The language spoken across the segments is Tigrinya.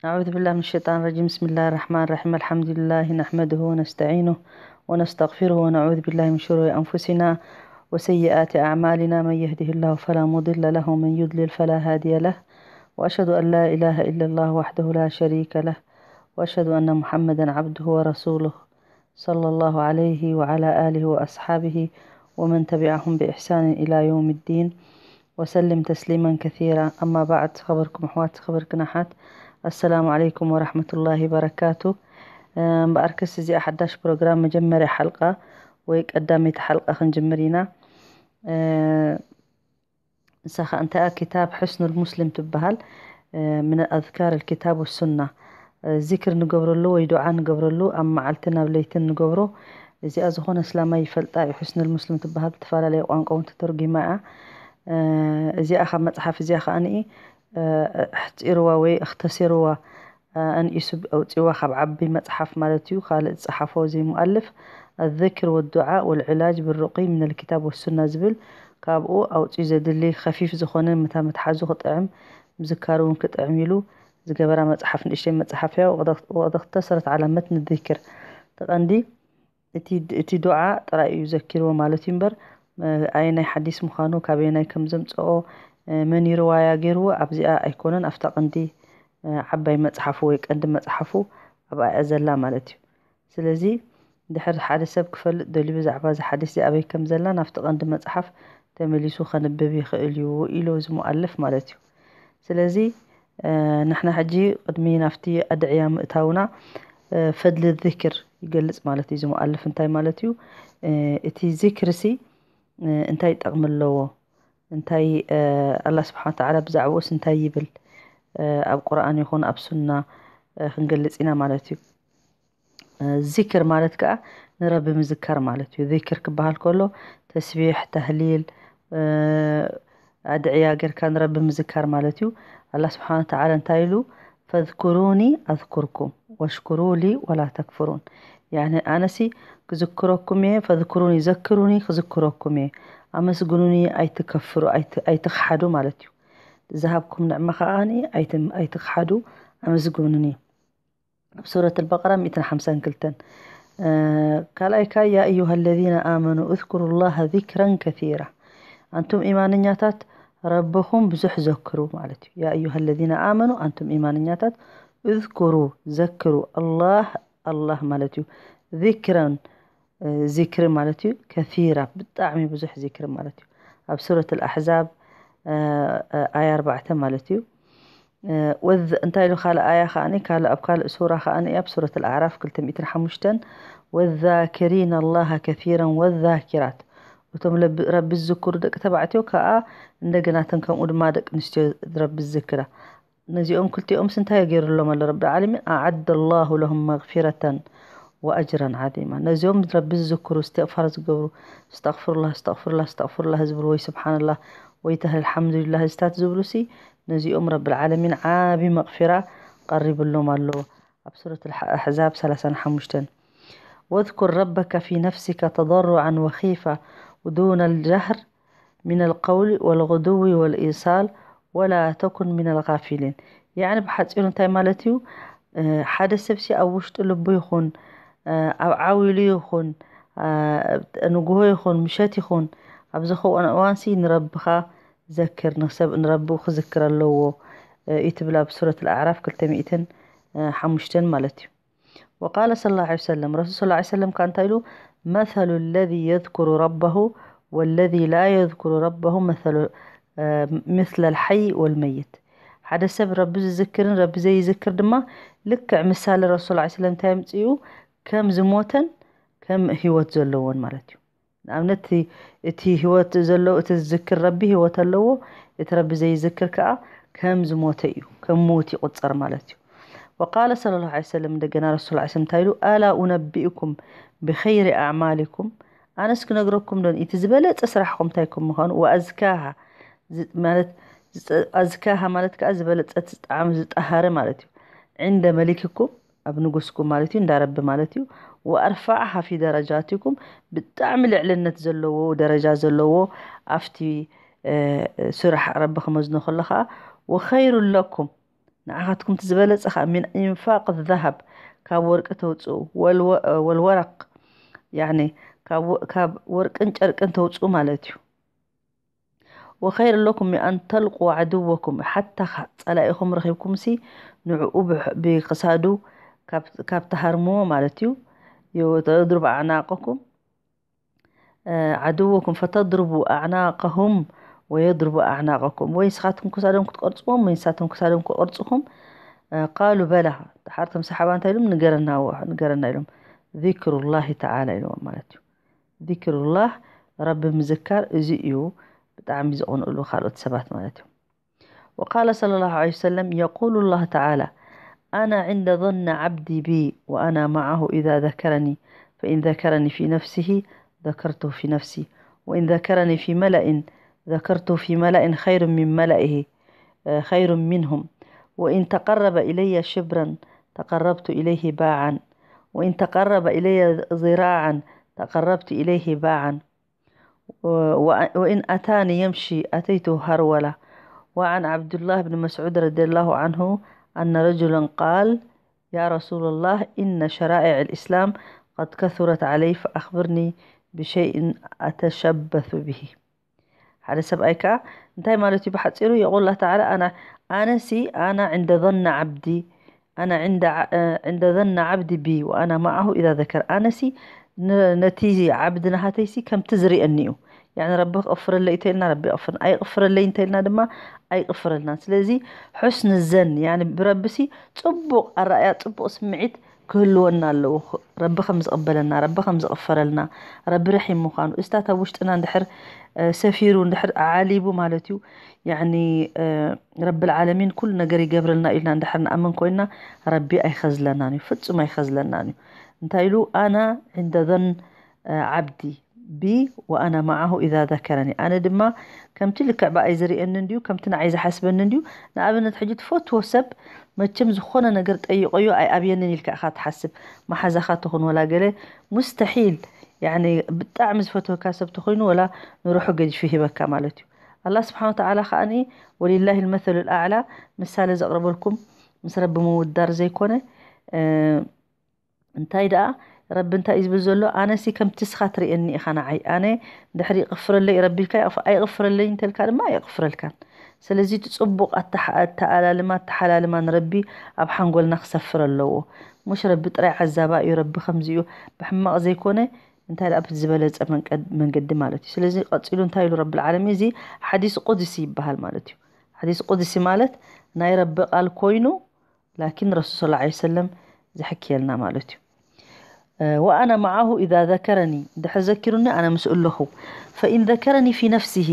أعوذ بالله من الشيطان الرجيم. بسم الله الرحمن الرحيم. الحمد لله نحمده ونستعينه ونستغفره ونعوذ بالله من شرور أنفسنا وسيئات أعمالنا. من يهده الله فلا مضل له ومن يضلل فلا هادي له. وأشهد أن لا إله إلا الله وحده لا شريك له. وأشهد أن محمدا عبده ورسوله. صلى الله عليه وعلى آله وأصحابه ومن تبعهم بإحسان إلى يوم الدين وسلم تسليما كثيرا. أما بعد، خبركم أحوات، خبركم أحات. السلام عليكم ورحمة الله وبركاته. እምበኣርከስ እዚኣ ሓዳሽ ፕሮግራም መጀመርያ ሓልቃ ወይ ቀዳመይቲ ሓልቃ ክንጅምር ኢና። እ፣ ንሳ ኸኣ እንታይ እያ? ኪታብ ሕስኑል ሙስሊም ትበሃል። እ፣ ምን ኣዝካር ልኪታብ ወሱና፣ እ፣ ዚክር ንገብረሉ ወይ ዱዓ ንገብረሉ ኣብ መዓልትን ኣብ ለይትን ንገብሮ። እዚኣ ዝኾነ እስላማይ ይፈልጣ እዩ። ሕስኑል ሙስሊም ትበሃል፣ ብተፈላለየ ቋንቋ እውን ተተርጒማ እያ። እ፣ እዚኣ ካብ መጽሓፍ እዚኣ ኸኣ ንኢ፣ እ፣ ኣሕጺርዋ ወይ ኣኽተሲርዋ፣ እ፣ ኣንኢሱ ኣውጺዋ ካብ ዓቢ መጽሓፍ ማለት እዩ። ካልእ ዝጸሓፎ እዚ ሙኣልፍ ኣዝክር ወዱዓ ወልዕላጅ ብሩቂ ሚነል ኪታብ ወሱና ዝብል ካብኡ ኣውጺኡ ዘድሊ ኸፊፍ ዝኾነ ምታ መትሓዙ ክጥዕም ምዝካሩ እውን ክጥዕም ኢሉ ዝገበራ መጽሓፍ ንእሽተይ መጽሓፍ እያ። ወቀድ እኽተሰረት ዓላ መትኒ ዚክር። እቲ ቀንዲ እቲ እቲ ዱዓ ጥራይ እዩ ዘኪርዎ ማለት እዩ እምበር፣ እ፣ ኣየናይ ሓዲስ ምዃኑ፣ ካበየናይ ከም ዘምጽኦ፣ እ፣ መን እዩ ርዋያ ገይርዎ ኣብዚኣ ኣይኮነን። ኣብታ ቀንዲ፣ እ፣ ዓባይ መጽሓፉ ወይ ቀንዲ መጽሓፉ ኣብኣ እያ ዘላ ማለት እዩ። ስለዚ ድሕር ሓደ ሰብ ክፈልጥ ደልዩ ብዛዕባ እዚ ሓዲስ እዚ ኣበይ ከም ዘላ ናብቲ ቀንዲ መጽሓፍ ተመሊሱ ከንብብ ይኽእል እዩ ኢሉ እዚ ሙኣልፍ ማለት እዩ። ስለዚ፣ እ፣ ንሕና ሕጂ ቅድሚ ናብቲ ኣድዕያ ምእታውና፣ እ፣ ፈድሊ ዚክር ይገልጽ ማለት እዩ። እዚ ሙኣልፍ እንታይ ማለት እዩ? እ፣ እቲ ዚክርሲ፣ እ፣ እንታይ ጠቕሚ ኣለዎ? እንታይ፣ እ፣ ኣላህ ስብሓን ወተዓላ ብዛዕባኡስ እንታይ ይብል? እ፣ ኣብ ቁርኣን ይኹን ኣብ ሱና፣ እ፣ ክንገልጽ ኢና ማለት እዩ። እ፣ ዚክር ማለት ከኣ ንረቢ ምዝካር ማለት እዩ። ዚክር ክበሃል ከሎ ተስቢሕ፣ ተህሊል፣ እ፣ ኣድዕያ ጌርካ ንረቢ ምዝካር ማለት እዩ። ኣላህ ስብሓን ወተዓላ እንታይ ኢሉ? ፈዝኩሩኒ ኣዝኩርኩም ወሽኩሩ ሊ ወላ ተክፍሩን። ያኒ ኣነሲ ክዝክረኩም እየ፣ ፈዝኩሩኒ ዘክሩኒ ክዝክረኩም እየ፣ ኣመስግኑኒ ኣይትከፍሩ፣ ኣይት-፣ ኣይትኽሓዱ ማለት እዩ። ዝሃብኩም ንዕማ ከኣ ኣይት-፣ ኣይትኽሓዱ፣ ኣመስግኑኒ። ኣብ ሱረት ኣልበቀራ ሚእትን ሓምሳን ክልተን። እ፣ ካልኣይ ከኣ ያ ኣዩሃ ለዚነ ኣመኑ እዝኩሩ ላሃ ዚክረን ከሲራ። ኣንቱም ኢማንኛታት ረብኹም ብዙሕ ዘክሩ ማለት እዩ። ያ ኣዩሃ ለዚነ ኣመኑ፣ ኣንቱም ኢማንኛታት፣ እዝኩሩ፣ ዘክሩ፣ ኣላህ፣ ኣላህ ማለት እዩ። ዚክረን፣ እ፣ ዚክሪ ማለት እዩ። ከሲራ፣ ብጣዕሚ ብዙሕ ዚክሪ ማለት እዩ። ኣብ ሱረት ኣልኣሕዛብ፣ እ፣ እ፣ ኣያ ኣርባዕተ ማለት እዩ። እ፣ ወዝ-፣ እንታይ ኢሉ ካልእ ኣያ ከኣኒ፣ ካልእ፣ ኣብ ካልእ ሱራ ከኣኒ እያ፣ ኣብ ሱረት ኣልኣዕራፍ ክልተ ሚእትን ሓሙሽተን፣ ወዛኪሪን ኣላሃ ከሲራን ወዛኪራት። እቶም ለብ-፣ ረቢ ዝዝክሩ ደቂ ተባዕትዮ ከኣ እንደገና ተን ከምኡ ድማ ደቂ ኣንስትዮ ረቢ ዝዝክራ። ነዚኦም ክልቲኦምስ እንታይ ገይሩሎም ኣሎ ረቢ ዓለሚን? ኣዓደ ላሁ ለሁም መግፊረተን ወኣጅረን ዓዚማ። ነዚኦም ረቢ ዝዝክሩ፣ እስትቕፋር ዝገብሩ፣ እስተቕፍሩላህ፣ እስተቕፍሩላህ፣ እስተቕፍሩላህ ዝብሉ ወይ ስብሓንላህ ወይ ተህሊል ሓምዱሊላህ እዚታት ዝብሉሲ ነዚኦም ረብል ዓለሚን ዓቢ መቕፊራ ቀሪብሎም ኣሎ። ኣብ ሱረት ኣልሓ-፣ ኣሕዛብ ሰላሳን ሓሙሽተን። ወዝኩር ረበከ ፊ ነፍሲከ ተضرعا وخيفة ودون الجهر من القول والغدو والإيصال ولا تكن من الغافلين። ያዕኒ ብሓጺሩ እንታይ ማለት እዩ? እ፣ ሓደ ሰብሲ ኣብ ውሽጢ ልቡ ይኹን፣ እ፣ ኣብ ዓው ኢሉ ይኹን፣ እ፣ ንግሆ ይኹን ምሸት ይኹን ኣብ ዝኸውን እዋንሲ ንረብኻ ዘክር፣ ንሰብ ንረቡ ክዝክር ኣለዎ፣ እ፣ እዩ ትብል ኣብ ሱረት ኣልኣዕራፍ ክልተ ሚእትን ሓሙሽተን ማለት እዩ። ወቃለ ሰለላሁ ዐለይሂ ወሰለም፣ ረሱል ሰለላሁ ዐለይሂ ወሰለም ከኣ እንታይ ኢሉ? መሰሉ ለዚ የዝኩሩ ረበሁ ወለዚ ላ የዝኩሩ ረበሁ መሰሉ፣ እ፣ ምስለል ሐይ ወልመይት። ሓደ ሰብ ረቢ ዝዝክርን ረቢ ዘይዝክር ድማ ልክዕ ምሳሌ ረሱል ሰለላሁ ዐለይሂ ወሰለም እንታይ ኣምጽኡ? ከም ዝሞተን ከም ህይወት ዘለዎን ማለት እዩ። ንኣብነት እቲ፣ እቲ ህይወት ዘለዎ፣ እቲ ዝዝክር ረቢ ህይወት ኣለዎ፣ እቲ ረቢ ዘይዝክር ከኣ ከም ዝሞተ እዩ፣ ከም ምዉት ይቑጸር ማለት እዩ። ወቃለ ሰለላሁ ዐለይሂ ወሰለም፣ እንደገና ረሱል ሰለላሁ ዐለይሂ ወሰለም እንታይ ኢሉ? ኣላ ኡነቢኡኩም ብኸይሪ ኣዕማሊኩም፣ ኣነስ ክነግረኩም ዶን እቲ ዝበለጸ ስራሕኹም እንታይ ከም ምዃኑ? ወኣዝካሃ፣ ዝ-፣ ማለት፣ ዝጸ-፣ ኣዝካሃ ማለት ከኣ ዝበለጸ፣ ዝጣዕም፣ ዝጠሃረ ማለት እዩ። ዕንደ መሊክኩም፣ ኣብ ንጉስኩም ማለት እዩ፣ እንዳ ረቢ ማለት እዩ። ወኣርፋዕሃ ፊ ደረጃቲኩም፣ ብጣዕሚ ልዕልነት ዘለዎ ደረጃ ዘለዎ ኣብቲ፣ እ፣ ስራሕ ረቢ ክመዝኖ ከሎ ከኣ፣ ወኸይሩ ለኩም፣ ንዓኻትኩም እቲ ዝበለጸ ኸዓ من إنفاق الذهب ካብ ወርቂ ተውፅኡ والورق يعني ካብ ወርቅን ጨርቅን ተውፅኡ ማለት እዩ። وخير لكم من أن تلقوا عدوكم ሓታ ጸላኢኹም ረኺብኩም ሲ ንዕኡ ብክሳዱ ካብ ትሃርምዎ ማለት እዩ። يضرب أعناقكم عدوكم فتضربوا أعناقهم ويضربوا أعناقكم ወይ ንስኻትኩም ክሳዶም ክትቆርፅዎም ወይ ንሳቶም ክሳዶም ክቆርፅኹም። قالوا بلى ሓርቶም ሰሓባ እንታይ ኢሎም ንገረና ንገረና ኢሎም ذكر الله تعالى ኢሎም ማለት እዩ። ذكر الله ረቢ ምዝካር እዚ እዩ ብጣዕሚ ዝቕንእሉ ካልኦት ሰባት ማለት እዩ። وقال صلى الله عليه وسلم يقول الله تعالى أنا عند ظن عبدي بي وأنا معه إذا ذكرني فإن ذكرني في نفسه ذكرته في نفسي وإن ذكرني في ملأ ذكرته في ملأ خير من ملئه خير منهم وإن تقرب إلي شبرا تقربت إليه باعا وإن تقرب إلي ذراعا تقربت إليه باعا وإن أتاني يمشي أتيته هرولة. وعن عبد الله بن مسعود رضي الله عنه أن رجلا قال يا رسول الله إن شرائع الإسلام قد كثرت علي فأخبرني بشيء أتشبث به. ሓደ ሰብኣይ ከዓ እንታይ ማለት እዩ ብሓፂሩ يقول الله تعالى أنا أنا سي أنا عند ظن عبدي أنا عند عند ظن عبدي بي وأنا معه إذا ذكر ኣነሲ ነቲ ዓብዲ ናሃተይሲ ከምቲ ዝርእየኒ እዩ يعني ረቢ ክቕፍረለይ እንተኢልና ረቢ ይቕፍር ኣይቕፍረለይ እንተኢልና ድማ ኣይቕፍረልናን ስለዚ حسن الظن يعني ብረብሲ ፅቡቕ ኣረኣያ ፅቡቕ ስምዒት ክህልወና ኣለዎ ረቢ ከም ዝቕበለና ረቢ ከም ዝቕፈረልና ረቢ ረሒም ምዃኑ እስታት ኣብ ውሽጥና እንድሕር ሰፊሩ እንድሕር ዓሊቡ ማለት እዩ يعني ረቢ العالمين ኩሉ ነገር ይገብረልና ኢልና እንድሕር ንኣምን ኮይና ረቢ ኣይኸዝለናን እዩ ፍጹም ኣይኸዝለናን እዩ እንታይ ኢሉ ኣና عند ظن عبدي بي وأنا معه إذا ذكرني ኣነ ድማ ከምቲ ልክዕ ብኣይ ዝርእየኒ እንድዩ ከምቲ ንዓይ ዝሓስበኒ እንድዩ ንኣብነት ሕጂ ትፈትዎ ሰብ መቸም ዝኾነ ነገር ጠይቆዮ ኣይኣብየንን ኢልካ ኢኻ ትሓስብ መሓዛኻ ትኹን ወላ ገለ مستحيل يعني ብጣዕሚ ዝፈትወካ ሰብ ተኾይኑ ወላ ንሩሑ ገዲፉ ይህበካ ማለት እዩ ኣላ ስብሓን ወተዓላ ከዓኒ ولله المثل الأعلى ምሳሌ ዘቕርበልኩም ምስ ረቢ ምውዳር ዘይኮነ እንታይ ደኣ ረቢ እንታይ እዩ ዝብል ዘሎ ኣነሲ ከምቲ ስኻ ትርእየኒ ኢኻ ንዓይ ኣነ ድሕሪ ይቕፍረለይ ረቢ ኢልካ ኣይቕፍረለይ እንተልካ ድማ ኣይቕፍረልካን ስለዚ እቲ ፅቡቕ ኣተኣላልማ ኣተሓላልማ ንረቢ ኣብ ሓንጎልና ክሰፍር ኣለዎ ሙሽ ረቢ ጥራይ ዓዛባ እዩ ረቢ ከምዚኡ ብሕማቕ ዘይኮነ እንታይ ደኣ ብዝበለፀ መንገዲ ማለት እዩ ስለዚ ቀፂሉ እንታይ ኢሉ ረቢ ዓለሚ እዚ ሓዲስ ቁድሲ ይበሃል ማለት እዩ ሓዲስ ቁድሲ ማለት ናይ ረቢ ቃል ኮይኑ ላኪን ረሱል صلى الله عليه وسلم ዝሕክየልና ማለት እዩ وأنا معه إذا ذكرني ድሕር ዘኪሩኒ ኣነ ምስኡ ኣለኹ فإن ذكرني في نفسه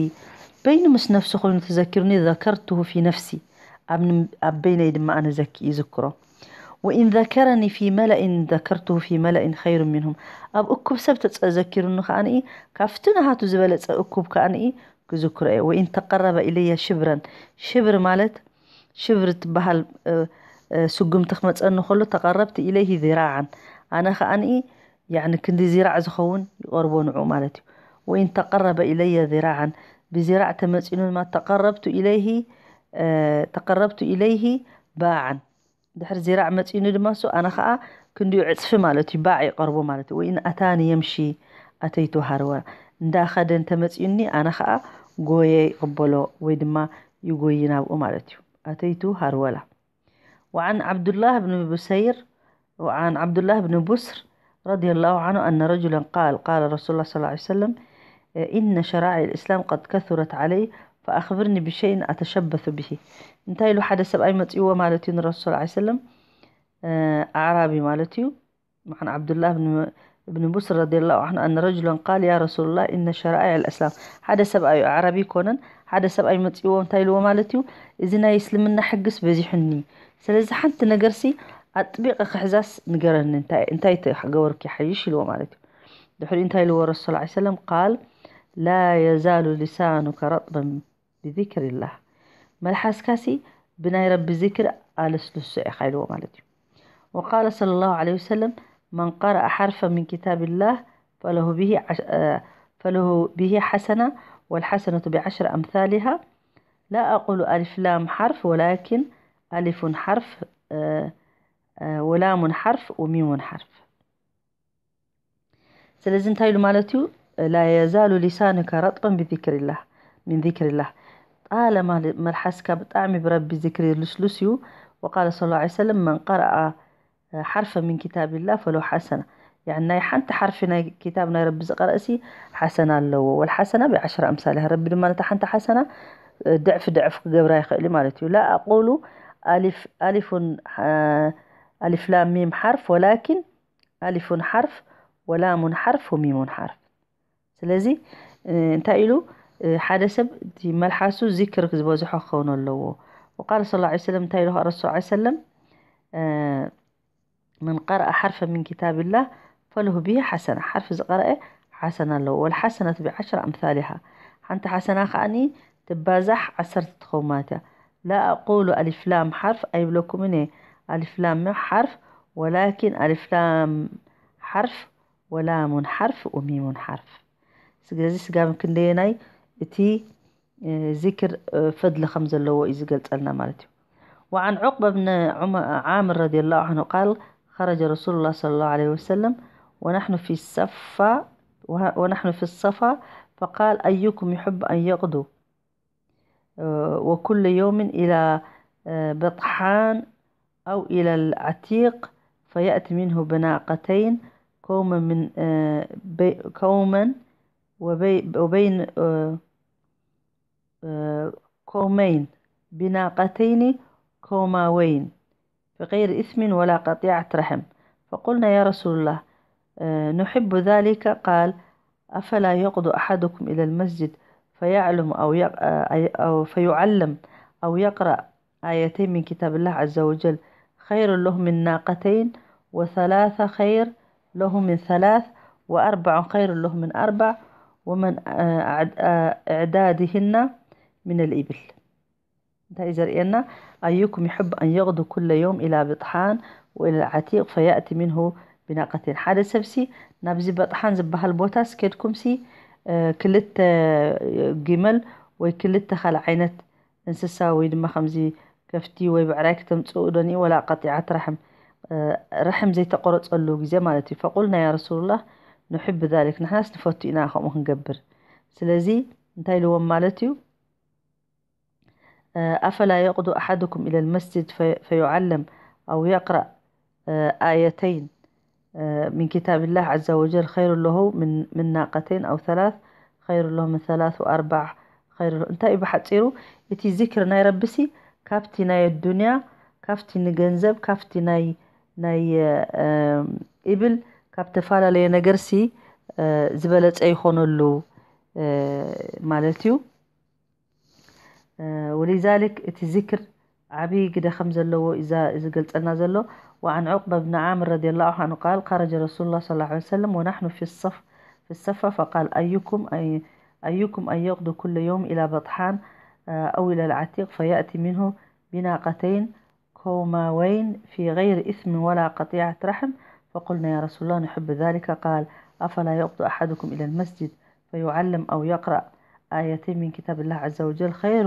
በይኑ ምስ ነፍሱ ኮይኑ ተዘኪሩኒ ذكرته في نفسي ኣብ በይነይ ድማ ኣነ ይዝክሮ وإن ذكرني في ملأ ذكرته في ملأ خير منهم ኣብ እኩብ ሰብ ተዘኪሩኒ ከኣ ካብቲ ናሃቱ ዝበለጸ እኩብ ከኣ ክዝክሮ እየ وإن تقرب إلي شبرا ሽብር ማለት ሽብር ትበሃል ስጉምቲ ክመፀኒ ከሎ ተቐረብቲ ኢለይሂ ዚራዓን ኣነ ከዓኒ ያዕኒ ክንዲ ዚራዕ ዝኸውን ይቐርቦ ንዑ ማለት እዩ ወኢን ተቀረበ ኢለየ ዚራዓን ብዚራዕ ተመፂኑ ድማ ተቀረብቱ ኢለይሂ ተቀረብቱ ኢለይሂ ባዓን ድሕር ዚራዕ መፂኑ ድማ እሱ ኣነ ከዓ ክንዲኡ ዕፅፊ ማለት እዩ ባዕ ይቐርቦ ማለት እዩ ወኢን ኣታኒ የምሺ ኣተይቱ ሃርወላ እንዳኸደ እንተመፂኡኒ ኣነ ከዓ ጎየ ይቕበሎ ወይ ድማ ይጎይ ናብኡ ማለት እዩ ኣተይቱ ሃርወላ وعن عبد الله بن بسير وعن عبد الله بن بسر رضي الله عنه أن رجلا قال قال رسول الله صلى الله عليه وسلم إن شرائع الإسلام قد كثرت علي فأخبرني بشيء أتشبث به እንታይ ኢሉ ሓደ ሰብኣይ መፅእዎ ማለት እዩ ንረሱል صلى الله عليه وسلم ኣዕራቢ ማለት እዩ عن عبد الله بن بن بسر رضي الله عنه أن رجلا قال يا رسول الله إن شرائع الإسلام ሓደ ሰብኣይ ኣዕራቢ ይኮነን ሓደ ሰብኣይ መፅእዎ እንታይ ኢልዎ ማለት እዩ እዚ ናይ እስልምና ሕግስ በዚሑኒ ስለዚ ሓንቲ ነገርሲ ኣጥቢቐ ክሕዛስ ንገረኒ እንታይ እንታይ ተገበርኪ ሓይሽ ኢልዎ ማለት እዩ ድሕሪኡ እንታይ ኢልዎ ረሱል صلى الله عليه وسلم قال لا يزال لسانك رطبا بذكر الله መልሓስካሲ ብናይ ረቢ ዝክር ኣለስልሶ ኢኻ ኢልዎ ማለት እዩ وقال صلى الله عليه وسلم من قرأ حرفا من كتاب الله فله به عش... فله به حسنة والحسنة بعشر أمثالها لا أقول ألف لام حرف ولكن ألف حرف، آه، آه، ولام حرف وميم حرف. ስለዚ እንታይ ኢሉ ማለት እዩ? لا يزال لسانك رطبا بذكر الله، من ذكر الله. ጣለማ መልሓስካ ብጣዕሚ ብረቢ ዝክሪ ልስሉስ እዩ። وقال صلى الله عليه وسلم: من قرأ حرفا من كتاب الله فله حسنة. يعني ናይ ሓንቲ ሓርፊ ናይ ክታብ ናይ ረቢ ዝቐረእሲ ሓሰና ኣለዎ። والحسنة بعشر أمثالها። ረቢ ድማ ነታ ሓንቲ ሓሰና ድዕፍ ድዕፍ ክገብራ ይኽእል እዩ ማለት እዩ። لا أقول ألف، ألف، آه، ألف لام ميم حرف، ولكن ألف حرف ولام حرف وميم حرف. ስለዚ እ፣ እንታይ ኢሉ እ፣ ሓደ ሰብ እቲ መልሓሱ ዚክር ዝበዝሖ ክኸውን ኣለዎ። وقال صلى الله عليه وسلم እንታይ ኢሉ ረሱል صلى الله عليه وسلم እ፣ من قرأ حرفا من كتاب الله فله به حسنة። ሓርፊ ዝቐረአ ሓሰና ኣለዎ። والحسنة بعشر أمثالها። ሓንቲ ሓሰና ከዓኒ ትባዛሕ ዓሰርተ ትኸውን ማለት እያ። لا أقول ألف لام حرف ኣይብለኩምን እየ። ألف لام حرف ولكن ألف لام حرف ولام حرف وميم حرف። ስለዚ ስጋብ ክንደየናይ እቲ እ፣ ዚክር እ፣ ፈድሊ ከም ዘለዎ እዩ ዝገልጸልና ማለት እዩ። وعن عقبة بن عم- عامر رضي الله عنه قال: خرج رسول الله صلى الله عليه وسلم ونحن في الصفا، وه- ونحن في الصفا، فقال: أيكم يحب أن يغدو، آه، وكل يوم إلى، آه، بطحان أو إلى العتيق فيأتي منه بناقتين كوما من، آه، بي- كوما وبي- وبين، آه، آه، كومين بناقتين كوماوين بغير إثم ولا قطيعة رحم. فقلنا: يا رسول الله، آه، نحب ذلك. قال: أفلا يغدو أحدكم إلى المسجد فيعلم أو يق- آه، أو فيعلم أو يقرأ آيتين من كتاب الله عز وجل خير له من ناقتين، وثلاثة خير له من ثلاث، وأربع خير له من أربع، ومن، آه، أعد- آه، أعدادهن من الإبل. እንታይ እዩ ዘርእየና? أيكم يحب أن يغدو كل يوم إلى بطحان وإلى العتيق فيأتي منه بناقتين። ሓደ ሰብሲ ናብዚ በጥሓን ዝበሃል ቦታስ ከድኩምሲ እ፣ ክልተ ጊመል ወይ ክልተ ካልእ ዓይነት እንስሳ ወይ ድማ ከምዚ ከፍቲ ወይ ብዕራይ ክተምፅኡ ዶ ንኢ ወላ ቀጢዓት ራሕም እ፣ ራሕም ዘይተቆረፀሉ ግዜ ማለት እዩ። فقلنا: يا رسول الله، نحب ذلك، ንሕናስ ንፈቱ ኢና ከምኡ ክንገብር። ስለዚ እንታይ ኢልዎም ማለት እዩ? أفلا يغدو أحدكم إلى المسجد في- فيعلم أو يقرأ آيتين من كتاب الله عز وجل خير له من من ناقتين أو ثلاث خير له من ثلاث وأربع خير له. እንታይ እዩ ብሓፂሩ እቲ ዚክር ናይ ረብሲ ካብቲ ናይ ኣዱንያ ካብቲ ንገንዘብ ካብቲ ናይ ናይ ኢብል ካብ ተፈላለየ ነገርሲ ዝበለፀ ይኾነሉ ማለት እዩ። ولذلك እቲ ዚክር ዓብዪ ግደ ከም ዘለዎ እዩ ዝገልፀልና ዘሎ። وعن عقبة بن عامر رضي الله عنه قال: خرج رسول الله صلى الله عليه وسلم ونحن في الصف في الصفة فقال: أيكم أي أيكم أن يغدو كل يوم إلى بطحان أو إلى العتيق فيأتي منه بناقتين كوماوين في غير إثم ولا قطيعة رحم. فقلنا: يا رسول الله، نحب ذلك. قال: أفلا يغدو أحدكم إلى المسجد فيعلم أو يقرأ آيتين من كتاب الله عز وجل خير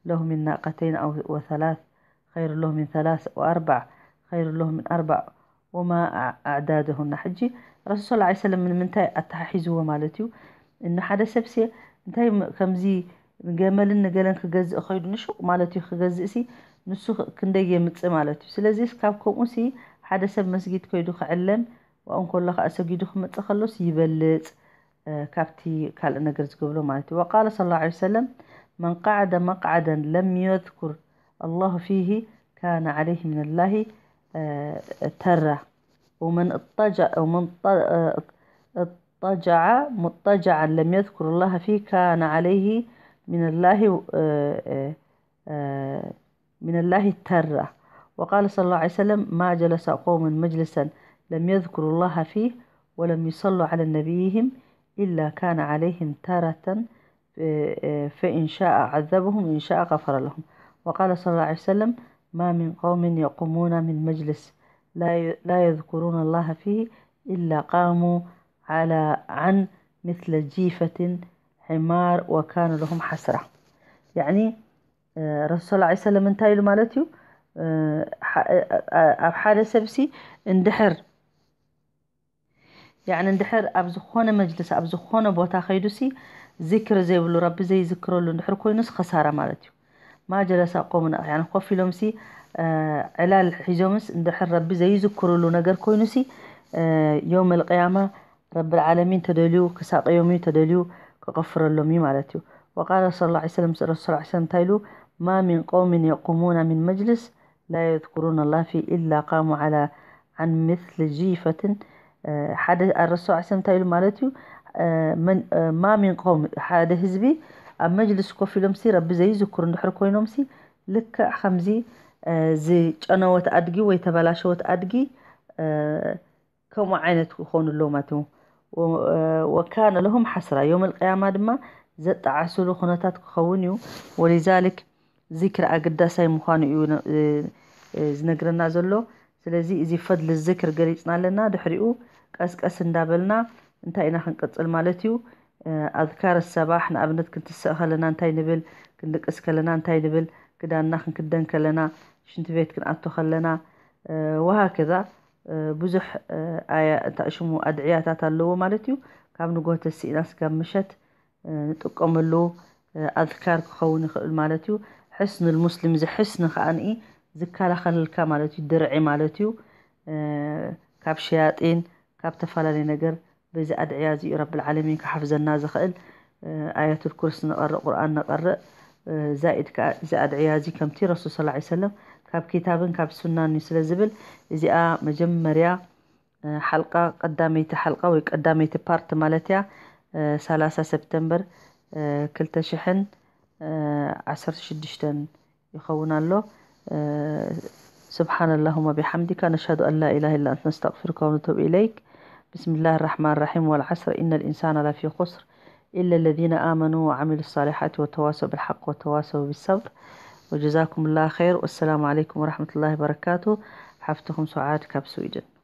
له من ناقتين أو وثلاث خير له من ثلاث وأربع خير له من أربع وما أعدادهن. ሕጂ ረሱል صلى الله عليه وسلم ንምንታይ ኣተሓሒዝዎ ማለት እዩ? እነ ሓደ ሰብሲ እንታይ ከምዚ ገመልን ንገለን ክገዝእ ኸይዱ ንሹቕ ማለት እዩ ክገዝእሲ ንሱ ክንደይ የምፅእ ማለት እዩ። ስለዚ ካብ ከምኡሲ ሓደ ሰብ መስጊድ ከይዱ ክዕለም ዋኡ እንከሎ ከዓ ሰጊዱ ክመፅእ ከሎስ ይበልፅ ካብቲ ካልእ ነገር ዝገብሮ ማለት እዩ። وقال صلى الله عليه وسلم: من قعد مقعدا لم يذكر الله فيه كان عليه من الله ترة ومن اضطجع ومن اضطجع مضطجعا لم يذكر الله فيه كان عليه من الله من الله ترة. وقال صلى الله عليه وسلم: ما جلس قوم مجلسا لم يذكروا الله فيه ولم يصلوا على نبيهم إلا كان عليهم ترة فإن شاء عذبهم وإن شاء غفر لهم. وقال صلى الله عليه وسلم: ما من قوم يقومون من مجلس لا لا يذكرون الله فيه إلا قاموا على عن مثل جيفة حمار وكان لهم حسرة. يعني ረሱል صلى الله عليه وسلم እንታይ ኢሉ ማለት እዩ? ኣብ ሓደ ሰብሲ እንድሕር ያዕኒ እንድሕር ኣብ ዝኾነ መጅልስ ኣብ ዝኾነ ቦታ ከይዱሲ ዚክር ዘይብሉ ረቢ ዘይዝክረሉ እንድሕር ኮይኑስ ኸሳራ ማለት እዩ። ማ ጀለሳ ቆምን ያዕኒ ኮፍ ኢሎምሲ ዕላል ሒዞምስ እንድሕር ረቢ ዘይዝክሩሉ ነገር ኮይኑሲ ዮም ኣልቅያማ ረቢ ዓለሚን ተደልዩ ክሳቀዮም እዩ ተደልዩ ክቐፍረሎም እዩ ማለት እዩ። ወቃለ صلى الله عليه وسلم ረሱል صلى الله عليه وسلم እንታይ ኢሉ ما من قوم يقومون من مجلس لا يذكرون الله فيه إلا قاموا على عن مثل جيفة ሓደ ኣረሱ ሰም እንታይ ኢሉ ማለት እዩ። ما من قوم ሓደ ህዝቢ ኣብ መጅልስ ኮፍ ኢሎምሲ ረቢ ዘይዝክሩ እንድሕር ኮይኖምሲ ልክዕ ከምዚ ዝጨነወት ኣድጊ ወይ ተበላሸወት ኣድጊ ከምኡ ዓይነት ክኾኑ ኣለዎ ማለት እዩ። ወካነ ለሁም ሓስራ ዮም ኣልቅያማ ድማ ዘጠዓስሉ ኩነታት ክኸውን እዩ። ወሊዛሊክ ዚክር ኣገዳሳይ ምዃኑ እዩ ዝነግረና ዘሎ። ስለዚ እዚ ፈድሊ ዝክር ገሊፅና ኣለና። ድሕሪኡ ቀስቀስ እንዳበልና እንታይ ኢና ክንቅፅል ማለት እዩ? ኣዝካር ሰባሕ ንኣብነት ክንትስእ ከለና እንታይ ንብል? ክንድቅስ ከለና እንታይ ንብል? ክዳንና ክንክደን ከለና ሽንቲ ቤት ክንኣቱ ከለና ወሃከዛ ብዙሕ ኣያ እንታይ ሽሙ ኣድዕያታት ኣለዎ ማለት እዩ። ካብ ንጎተ ስኢና ስጋብ ምሸት ንጥቀመሉ ኣዝካር ክኸውን ይኽእል ማለት እዩ። ሕስኑል ሙስሊም እዚ ሕስኒ ከዓኒ ዝከላኸለልካ ማለት እዩ። ድርዒ ማለት እዩ። ካብ ሸያጢን ካብ ተፈላለዩ ነገር በዚ ኣድዕያ እዚ እዩ ረብል ዓለሚን ክሓፍዘና ዝኽእል። ኣያቱል ኩርሲ ንቐርእ፣ ቁርኣን ንቐርእ። ዛኢድ ከዓ እዚ ኣድዕያ እዚ ከምቲ ረሱል ሰለላሁ ዐለይሂ ወሰለም ካብ ኪታብን ካብ ሱናን እዩ ስለ ዝብል እዚኣ መጀመርያ ሓልቃ ቀዳመይቲ ሓልቃ ወይ ቀዳመይቲ ፓርት ማለት እያ። ሰላሳ ሰፕተምበር ክልተ ሽሕን ዓሰርተ ሽዱሽተን ይኸውን ኣሎ። سبحان اللهم بحمدك نشهد أن لا إله إلا أنت نستغفرك ونتوب إليك. بسم الله الرحمن الرحيم والعصر إن الإنسان لفي خسر إلا الذين آمنوا وعملوا الصالحات وتواصوا بالحق وتواصوا بالصبر وجزاكم الله خير والسلام عليكم ورحمة الله وبركاته. ሓፍትኹም ሱዓድ ካብ ስዊድን።